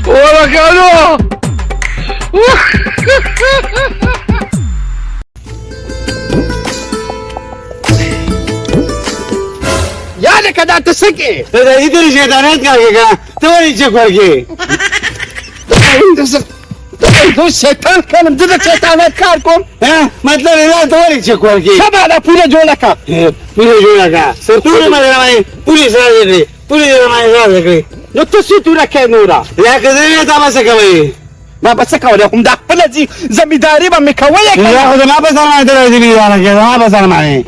ورکانو. یا لکه دا ته څه کې؟ ته د دې تورې شیطانت کار کوې که نه؟ ته ولې چک ورکې؟ زه شیطان کړم، زه د شیطانت کار کوم؟ مطلب یې دا، ته ولې چک ورکې؟ ښه به دا پوره جوړه کړه. پوره جوړه کړه. ټولې مې درباندې پورې سره کړې، پورې دې درباندې سره کړې. نو ته څه توره کوې نوره؟ یا که زه وې تا به څه کوې؟ ما به څه کولی؟ خو دا خپله زمینداري به مې کولی که نه؟ خو زما په سر باندې ته زمینداره کړې، زما په سر باندې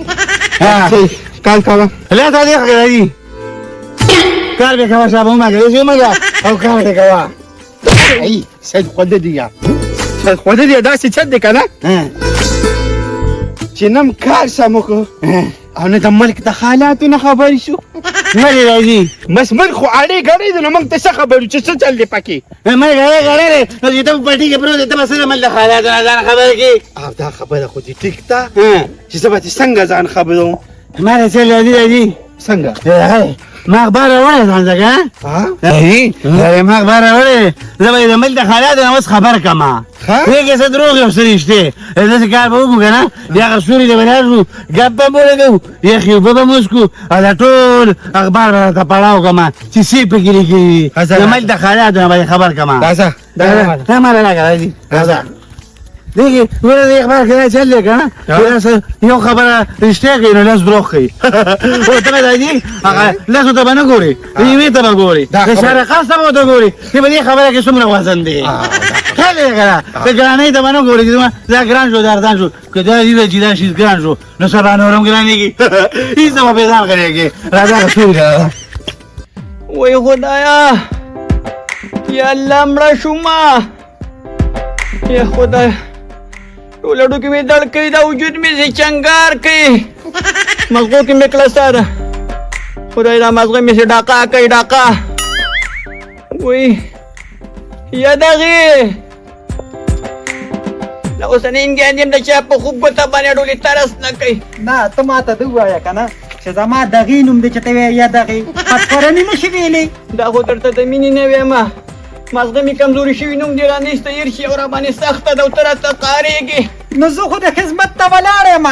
کار کوه. لا تا دې ښه راځي، کار به کوه، شابه ومګه، داسې ومګه او کار دې کوه. ای سید خوده دی، یا سید خوده دی، داسې چت دی که نه چې نم کار سم وکړو او نه د ملک د حالاتو نه خبر شو. ولې راځي؟ بس ملک خو اړې ګړې دی، نو موږ ته څه خبر یو چې څه چل دی پکې؟ ملک اړې ګړې دی، نو چې ته په پټي کې پروت یې، ته به څه د ملک د حالاتو نه ځان خبر کړې؟ او دا خبره خو دې ټیک ده چې زه به دې څنګه ځان خبروم؟ ما ته چل راځي، راځي. څنګه؟ ما اخبار راوړی ځان ته که نه؟ ما اخبار راوړی، زه به یې د ملک د حالاتو نه اوس خبر کړم. دې کې څه دروغ یو څه رښتې، داسې کار به وکړو که نه، بیا هغه سوري ته به لاړ شو، ګپ به مو ولګوو، یخې اوبه به مو وڅښو او دا ټول اخبار به راته پړاو کړم چې څه پکې لیکلي دي. د ملک د حالاتو نه به یې خبر کړم. راځه. دا ماله راکړه، راځي راځه. دغه ګوره، دې اخبار کې دا چل دی که نه، یو خبره رښتیا کوي نو لس دروغ کوي. او ته به راځي هغه لسو ته به نه ګورې، یوې ته به ګورې، د شارقاص ته به ورته ګورې چې په دې خبره کې څومره وزن دی. ښه دی که نه؟ د ګرانۍ ته به نه ګورې چې دا ګران شو، دا ارزان شو. که دا دي چې دا شیز ګران شو نو سبا نور هم ګرانېږي، هېڅ نه به پرې ځان غلېږي. راځه هغه سوري ته راځه. وای خدایا، یا الله، مړه شومه. یا خدای، ټول هډوکي مې دړ کوي، دا وجود مې زه چنګار کوي، مزغو کې مې کړه سر. خدای، دا مزغه مې سي ډاقا کوي، ډاقا. وی یا دغې دا اوسنۍ انګیان دې هم د چا په خوب ګوته باندې ډولې ترس نه کوي. نه، ته ما ته ده ووایه که نه چې زما دغې نوم دی چې ته وایې یا دغې پتخورنې نه شي ویلی. دا خو درته د مینې نه وایم، مازغه مې کمزوري شوي، نوم دې رانه ایسته هېر شي او راباندې سخته ده او ته راته قارېږې. نو زه خو د خدمت ته ولاړ یم،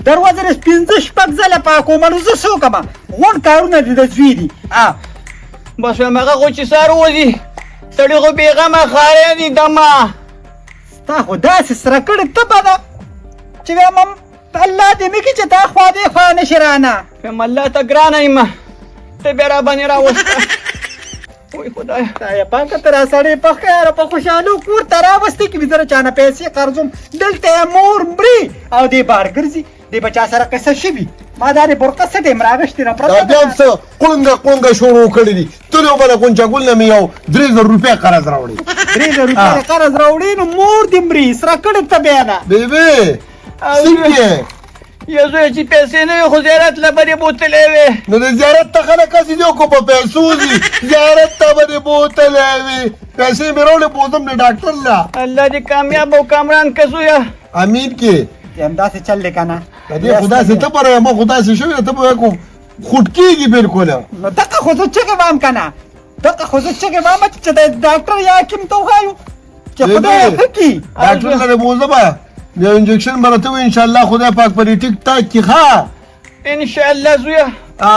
دروازه دې پنځه شپږ ځله پاکوم، نو زه څه وکړم؟ غونډ کارونه دې د زوی دي. بس وایم هغه خو چې سار ووځي سړي خو بېغمه ښاریان دي دمه. ستا خو داسې سره کړې تبه ده چې وایم الله دې نه کړي چې دا خوا دې خوا نه شي رانه. وایم الله ته ګرانه یم، ته بیا راباندې راوسته. وای خدای، خدایه پاکه، ته را سړی په خیره په خوشحالو کور ته راوستې کې مې زه چا نه پیسې قرضوم. دلته یې مور مري او دې بار ګرځي، دې به چا سره قصه شوي. ما دا دې برقه څه ټایم راغښتې نه پرته. دا بیا هم څه قړنګه قړنګه شروع کړي دي. تل یو بله غونچه ګل نه مې یو 3000 روپۍ قرض راوړي. 3000 روپۍ قرض راوړي نو مور دې مري، سره کړې ته بیا نه. بیبي څنګه یې؟ یو زوی چې پیسې نه وي خو زیارت له به دې بوتلی وي. نو د زیارت ته خلک هسې دي خو په پیسو ځي، زیارت ته به دې بوتلی وي. پیسې مې راوړې، بوځم دې ډاکټر له. الله دې کامیاب او کامران که زویه. امین کې. همداسې چل دی که نه؟ د دې خو داسې ته پره یم، خو داسې شوې ته به کوم خوټ کېږي بالکل. نو دغه خو زه چغې وام که نه، دغه خو زه چغې وام چې د ډاکټر یا حکیم ته وښایو چې خدای یې ښه کړي. ډاکټر ته دې بوځم، یو انجکشن به راته وي، انشاءالله خدای پاک په دې ټیک ټاک کې ښه. انشاءالله زویه.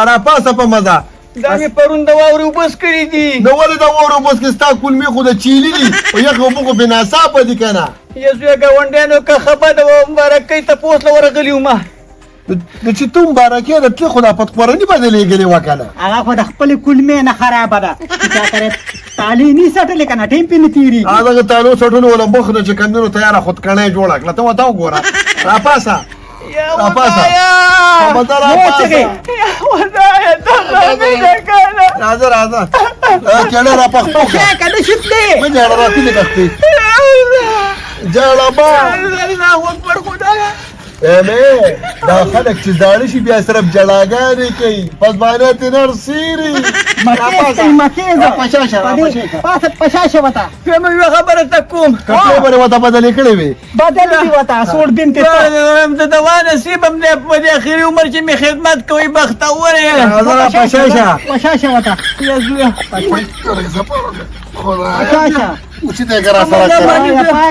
راپاسه په مزه. دا مې پرون د واورې اوبه څکلې دي. نو ولې د واورې اوبه څکې؟ ستا کولمې خو د چیلي دي او یخې اوبه خو بې ناڅاپه دي که نه؟ یا زویه، ګاونډیانو که ښه بده وه مبارکۍ تپوس له ورغلي وم. نو چې ته مبارکې د تلې خو دا پتخورني به دې لېږلې وه که نه؟ هغه خو د خپلې کولمې نه خرابه ده چې چا سره تالې نی څټلې که نه، ټیم پې نه تېرېږي. دغه تالو څټلو وله مخ نه چې کوم دی نو تیاره خودکڼی جوړه کړه. ته ورته وګوره، راپاسه راپاسه راپاسه. راځه راځه، کېړه را پښتو کړه. که نه شي تلې مه جاړه راکلې کښتې جاړه با. الله اکبر خدایه. مې دا خلک چې زاړه شي بیا صرف جړاګانې کوي، پس باندې ترې نرسېري. مکې ته مکې ځه. پشا شه، را پشا شه. پاسه پشا شه وته. زه یوه خبره ته کوم. کپړې به ورته بدلې کړې وې. بدل دي وته سوړ بین ته. د دوا نصیب هم دی په دې اخري عمر چې مې خدمت کوي، بختور یې. راځه، را پشا شه. پشا شه وته. یا زویه. پشا شه. اوچې دی که را سره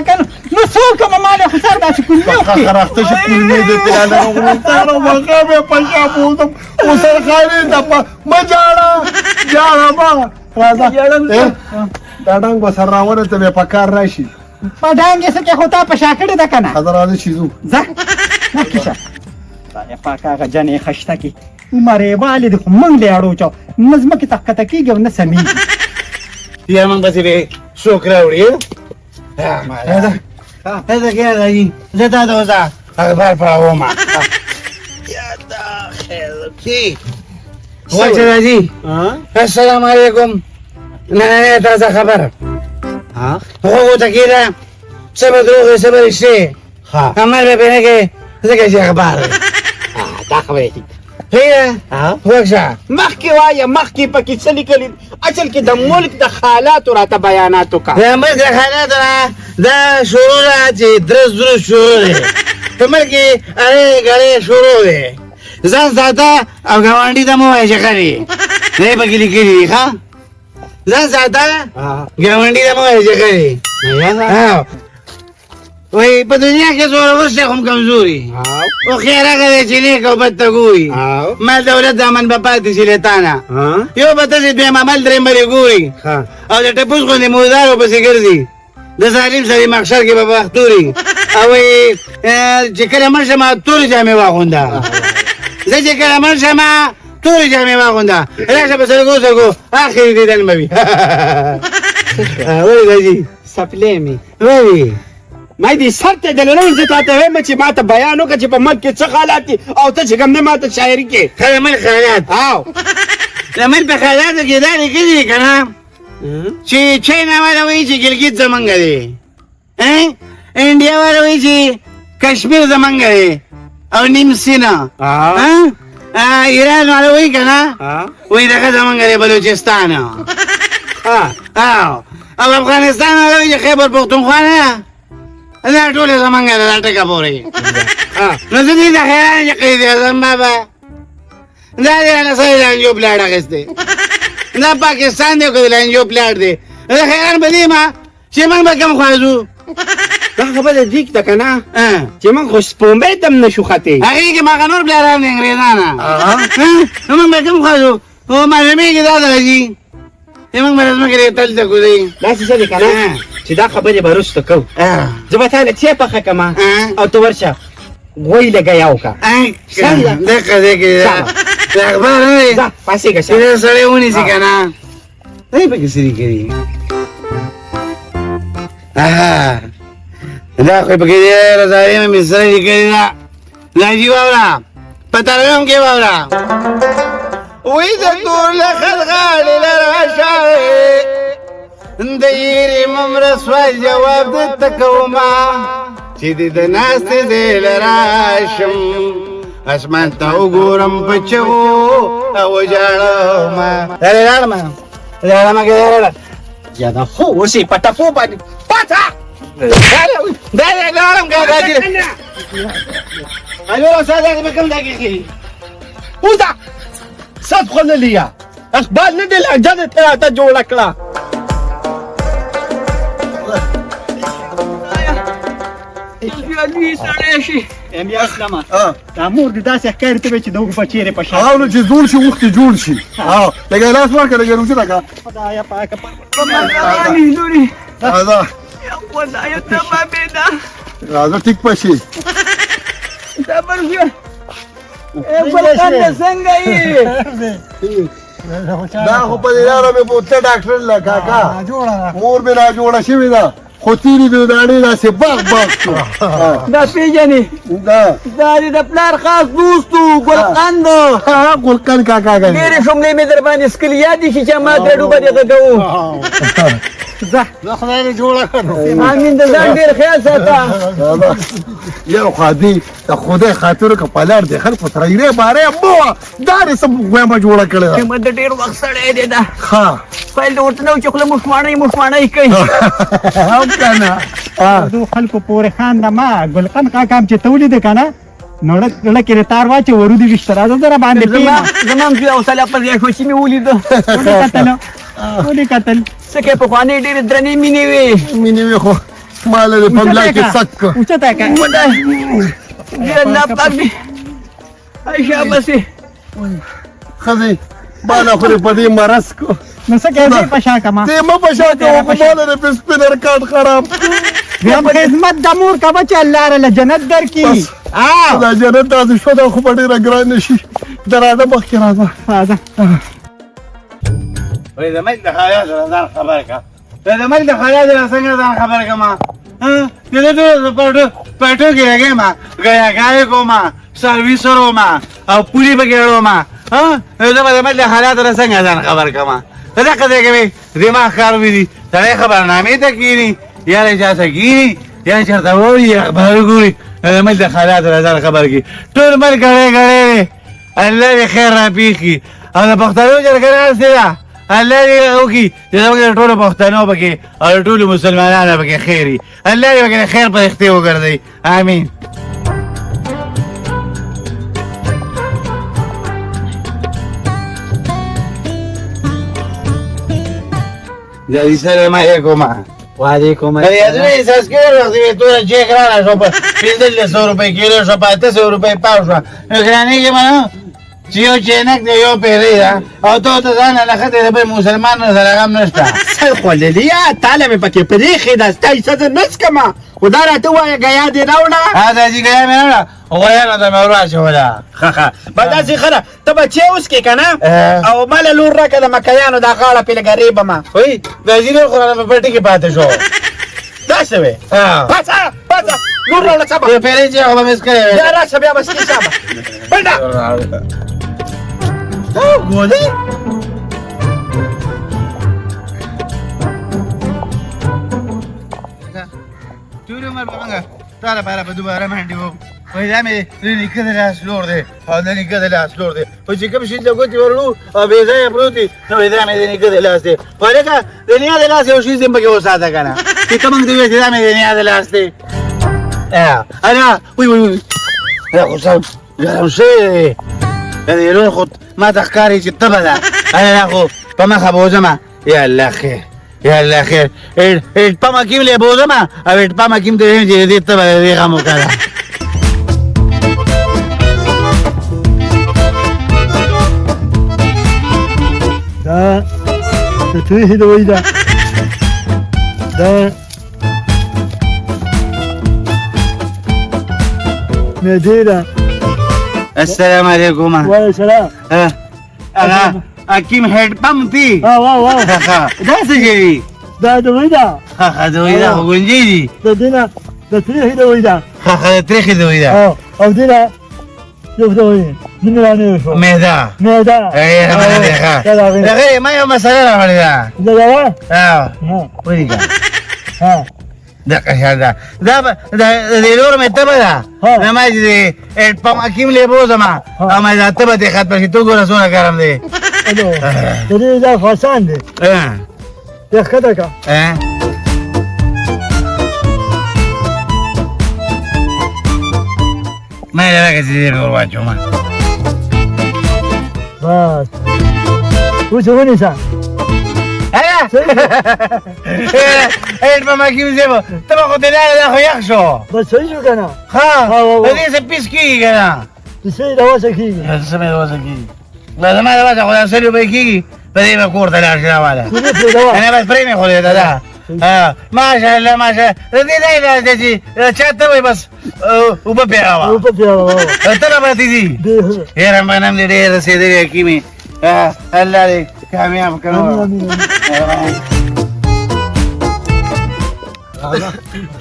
کړه. نو څوک ما مال خو سر داسې کولمې وکړي. خرخته شي کولمې دې ترې راغلو. مخه مې پشا بوتم وسرخانې ته مه جاړه، جاړه مه. راځه. دا ډنګ به سره راوړی ته بیا په کار راشي. په ډنګ یې څه کې خو تا په شا کړې ده که نه؟ راځه راځه چې ځو. ځه مخکې شه. خدایه پاکه هغه جنې خشته کې عمر یې والې دی، خو موږ له اړو چاو نه ځمکې ته ښکته کېږي او نه سمېږي. یا موږ پسې به څوک راوړي؟ راځه راځه کښېنه راځي، زه تا ته اوس اخبار پړاوم. یا دا خیر کې وچه راځي. السلام علیکم. نننۍ تازه خبر. غوږو ته کښېنه، څه به دروغ وي څه به رښتې، عمل به پرې نه کوې ځکه چې اخبار دی. دا خبره ټیک ښه غوږ شه. مخکې وایه، مخکې پکې څه لیکلي؟ اصل کې د ملک د حالاتو راته بیانات وکړه. د ملک د حالاتو نه دا شروع ده چې درس درس شروع دی په ملک کې، ارې ګړې شروع دی. ځان ساته او ګاونډي ته مه وایه چې ښه دی، دی پکې لیکلي دي. ښه، ځان ساته ګاونډي ته مه وایه چې ښه دی. وایي په دنیا کې زورور شی هم کمزوري، هوښیار هغه دی چې نیک او بد ته ګوري. مال دولت زامن به پاتې شي له تا نه، یو به تشې دویم عمل دریم به دې ګوري، او د ټپوس غوندې مردارو پسې ګرځي. د ظالم سړي محشر کې به بختوري. او وایي چې کله مړ شم تورې جامې واغونده، زه چې کله مړ شم تورې جامې واغونده، راشه په سلګو سلګو اخري دیدن به وي. ولې راځي سپلې مې؟ ولې ما دې سر ته دلنه. زه تا ته وایم چې ما ته بیان وکړه چې په ملک کې څه حالات دي، او ته چې کوم دی ما ته شاعري کې. ښه، د ملک حالات. د ملک په حالاتو کې دا لیکلي دي که نه چې چاینا والا وایي چې ګلګیت زمونږ دی، انډیا والا وایي چې کشمیر زمونږ دی او نیم سینه، ایران والا وایي که نه وایي دغه زمونږ دی بلوچستان، او افغانستان والا وایي چې خیبر پښتونخوا نه، دا ټولې زمونږ ده دا ټکه پورې. نو زه دې ته حیران چې قاید اعظم بابا دا دی رانه سره لانجو پلاټ اخیستی، دا پاکستان دی که د لانجو پلاټ دی. زه حیران به دې ما چې موږ به کوم خوا ځو. دا خبره ټیک ده که نه چې موږ خو سپومې ته هم نه شو ختې، هغې کې ما نور پلاران دي انګرېزانه. نو موږ به کوم خوا ځو؟ خو معلومېږي دا راځي چې موږ به له ځمکې دې تل ته کوزوي. داسې څه دی که نه چې دا خبرې به وروسته کوو. زه به تا له چای پخه کړم او ته ورشه غوی لږه وکړه. دقه دی کې د اخبار نه دی. ځه پاڅېږه. چې دا سړی ونیسي که نه دی پکې څه لیکلي. دا خو پکې ډېره ظالمه مصره لیکلې ده. لاجي واوره، په ترنم کې واوره. وی د تور لخر غاړې له راشه، د یېرې ممره سوال جواب درته کومه چې دې د ناستې ځای له راشم، اسمان ته وګورم په چغو او وژاړمه. لاړمه لاړمه که لاړه. یا دا خو اوس یې په ټپو باندې پاڅه. دا دی لاړم که دا چې الو ساده به کوم ځای کې کښېني. وځه سد خوړلې یا اخبار نه دی لهجه دې ته راته جوړه کړه. لوی سړی شي. ام یا اسلامه، دا مور دې داسې ښکاري ته چې د اوښ بچی په شا. او نو چې زوړ شي اوښ دې جوړ شي. لږه لاس ورکړه، لږه روزي راکړه. خدایه پاکه. لوري. راځه. خدایه ته ما بېده. راځه ټیک پشي. دا بل زویه. ای ګلقنده څنګه یې؟ دا خو په دې لاره مې بوتله ډاکټر له کاکا، مور مې را جوړه شوې ده، خو تېرې مې داړې داسې باغ باغ شو. دا پېژنې؟ دا دې د پلار خاص دوست و، ګلقند. ګلقند کاکا. ډېرې شملې مې در باندې څکلي، یاد دي شي چې ما ترې ډوبه دې غږوو. ځه زه خدای دې جوړه کړه. امین، د ځان ډېر خیال ساته. یو خو دې د خدای خاطر که په لار دې خلکو سره ایرې بارې مه وه، دا دې څه غویمه جوړه کړې ده. ما د ډېر وخت سړی دی دا. ښه پیل د ورته نه و چې خوله مشواڼۍ مشواڼۍ کوي. هم که نه. دو خلکو پورې خانده ما. ګلقند کاکا هم چې ته ولیدې که نه، نو ړه کې دې تار واچوه، ورو دې ویشته. راځه زه راباندې زما پېیم. زما هم زوی حوصله په ځای شوه چې مې ولیده. ولې کتل؟ ولې کتل؟ څه کوې، پخوانۍ ډېرې درنې مینې وې. مینې وې، خو ما له دې په ملا کې څک کړ. اوچته که. خدای دې الله پاک دې شابسې. ښځې ما له خو دې په دې مرض کړ. نو څه کوې، زه یې په شا کړم؟ ته مه په شا کوه، خو ما له دې په سپینر کارت خراب. بیا هم خدمت د مور کوه چې الله راله جنت درکړي. بس دا جنت داسې شو، دا خو به ډېره ګرانه شي. د راځه مخکې راځه. راځه. وای د ملک د خایا سره ځان خبر کا، د ملک د خایا سره څنګه ځان خبر کما؟ ها د دې ټولو پټو کې لګې ما ګیا کوم، سرویس وروم او پولی پکې وروم. ها زه به د ملک د حالات سره څنګه ځان خبر کما؟ دا قدر کې دماغ کار وی دي، سړی خبرنامې ته کینی یا له چا سره کینی یا چېرته ووري یا اخبار وګوري، د ملک د حالات سره ځان خبر کړي. ټول ملک ګړی ګړی دی. الله دې خیر راپېښ کړي. او د پښتنو جرګه ناستې ده، الله دې وکړي چې زموږ د ټولو پښتنو پکې او د ټولو مسلمانانو پکې خیر وي. الله دې پکې د خیر پرښتې وګرځوي. امین. السلام علیکم. وعلیکم السلام. احساس کړی وخت مې توره چې ګرانه شو، په 1500 روپۍ کیلو شو، په 800 روپۍ پاو شوه. نو ګرانېږي به نه چې یو چینک دی، یو پیری ده، او ته ورته ځان نه نښتی دی، بل مسلمان سره غم نشته. څه خوړلې تاله مې پکې پرېښې ده، ستا حصه زه نه څکمه. خو دا راته ووایه، ګیا دې راوړه؟ ها دا چې ګیا مې راوړه، غویانو ته مې ور واچوله. ښه ښه، بس داسې ښه ده. ته به چای وڅکې که نه؟ او ما له لور راکړه، د مکیانو دا غاړه پرې لږه رېبمه. وایي د ځینې خو رانه په پټي کې پاتې شو. دا څه وې؟ پاڅه پاڅه، لور راوړه. څه به پیرې چې هغه به مې څکلی وی. بیا راشه، بیا به څکې. شابه منډه. دا ګولۍ ټول عمر به موږ تا لپاره په دوباره منډې وو. وایي دا مې د نیکه د لاس لور دی او د نیکه د لاس لور دی، خو چې کوم شي له ګوتې ورړو او بې ځایه پروت وي، نو وایي دا مې د نیکه د لاس دی. خو هلکه د نیا د لاس یو شی هم پکې وساته که نه، چې ته موږ ته ووایې چې دا مې د نیا د لاس دی. انا وی وی وی، دا خو سم ګرم شوی دی. د دې لور خو ما ته ښکاري چې تبه ده. انا دا خو په مخه بوځمه. یا الله خیر، یا الله خیر. پمه کیم له بوځمه او پمه کیم ته ویم چې دې تبه دې غم وکړه. دا د تریخې دوایي ده. دا معدې ده. السلام علیکم. وعلیکم السلام. هغه حکیم هډ پمپ دی؟ ها وا وا. دا څه شی دي؟ دا دوایي ده. ښه دوایي ده، خو ګونجې دي. د دې نه د تریخې دوایي ده. ښه ښه، د تریخې دوایي ده. او دې نه یو دوایي نن رانه شو. معده. معده. ښه. هغه ما یو مسله راوړې ده. دا دوا؟ ها ولیکه. ها دغه شان ده. دا د دې لور مې تبه ده، نو ما چې د پم حکیم له بوځم او ما دا تبه دې ختمه شي. ته وګوره څومره ګرم دی. د دې دا خو اسان دی. دا ښکته کړه. ما یې راکړه چې دې ور واچوم. بس اوس یې ونیسه. هډ پم حکیم صاحب، ته به خو دې لاړې، دا خو یخ شو. بس صحیح شو که نه؟ ښه، د دې څه پیس کېږي که نه؟ پیسې د وسه کېږي. څه مې د وسه کېږي؟ دا زما د وسه خو دا سل روپۍ کېږي، په دې به کور ته لاړ شي راواله. نه بس پرې مې خولې ده دا. ماشاءالله ماشاءالله، د دې دا علاج دی چې چا ته وایي بس اوبه پرې راوه. اوبه پرې راوه. ته به پاتې دي. یاره منم دې ډېر رسېدلی حکیمې، الله دې کامیاب کړه.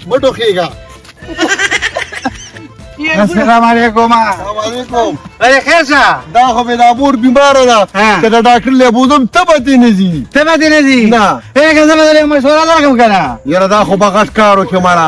مه ټوخېږه. السلام علیکم. السلام علیکم. ولې خیر شه؟ دا خو مې دا مور بیماره ده، چې د ډاکټر له بوزم تبه دې نه ځي. تبه دې نه ځي؟ نه. که زه به درله مشوره درکړم که نه؟ یاره دا خو به غټ کار وکړي مړه.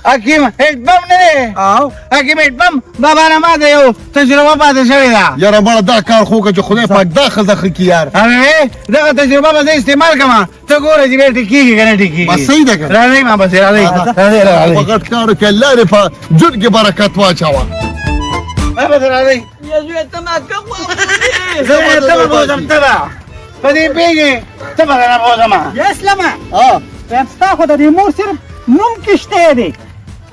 حکیم هډپمپ نه دی؟ او حکیم هډپمپ بابا نه ما ته یو تجربه پاتې شوې ده. یاره مړه دا کار خو وکړه چې خدای پاک دا ښځه ښه کړي یار. هغه دغه تجربه به زه استعمال کړم، ته ګوره چې بیا ټیک کېږي که نه ټیک کېږي. بس صحیح ده که نه؟ راځئ ما پسې، راځئ راځئ راځئ. په غټ کار وکړي، الله دې په ژوند کې برکت واچوه. ما پسې راځئ. یا زویه ته ما کوم وخت زه به تبه بوځم، تبه په دې پوهېږې؟ تبه درنه بوځم. یا اسلمه، وایم ستا خو د دې مور صرف نوم کښتی دی،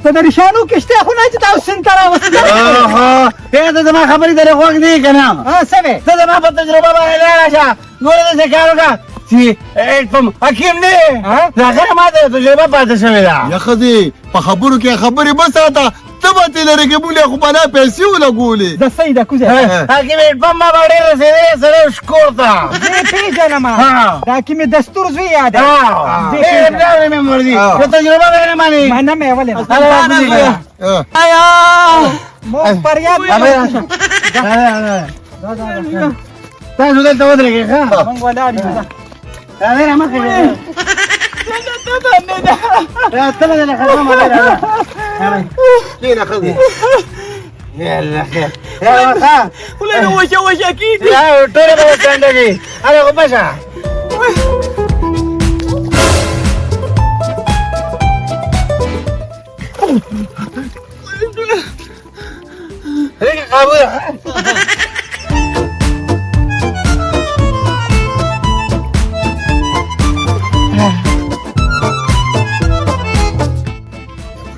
ته د ریشانو کښتی خو نه چې تا سیند ته راوستې. اوهو، ته زما خبرې ته غوږ دی که نه؟ څه وې؟ ته زما په تجربه باندې لاړه شه، ګوره داسې کار وکړه چې هډپمپ حکیم نه دی، د هغه نه ما ته تجربه پاتې شوې ده. یا ښځې په خبرو کې خبرې مه ساته، ته به ترې لرې کې مونږ له خو بلا پیسې ولګولې. زه صحیح ده کوزه. حکیم هډپمپ ما به ډېر رسېدلی سړی شکور ته. زه یې پېژنم، دا حکیم دستور زوی یاد دی. ډېر ډېر مې مرضي، ته تجربه به نه مانې. منم یې، ولې نه؟ ایا مور فریاد. تاسو دلته ودرېږئ ښه؟ موږ ولاړ یو. راځئ را مخکې. ته به درنه ختمه. کښېنه ښځې. یاله خیر، یاله ښه. خوله مې وچه وچه کېږي. ټوله به وڅنډه کړي. هله خو بشه. قابو.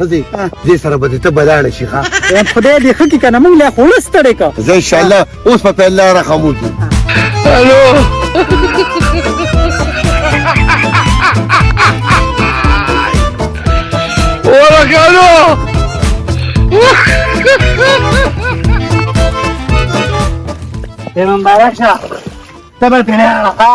ښځې دې سره به دې ته بلاړه شي ښه؟ خدای دې ښه کړي که نه، موږ لا خوله ستړې کړه. زه انشاءالله اوس به په لاره خموځو. الو ورکه الو. مبارک شه، ته به پرې لاړه ښه؟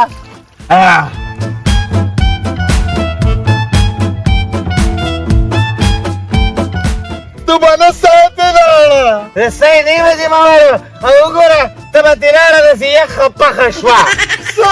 ته به نه ساتې لاړه. صحیح دی به چې ما ویل، او وګوره ته به ترې لاړه داسې یخه پخه شوه. څه؟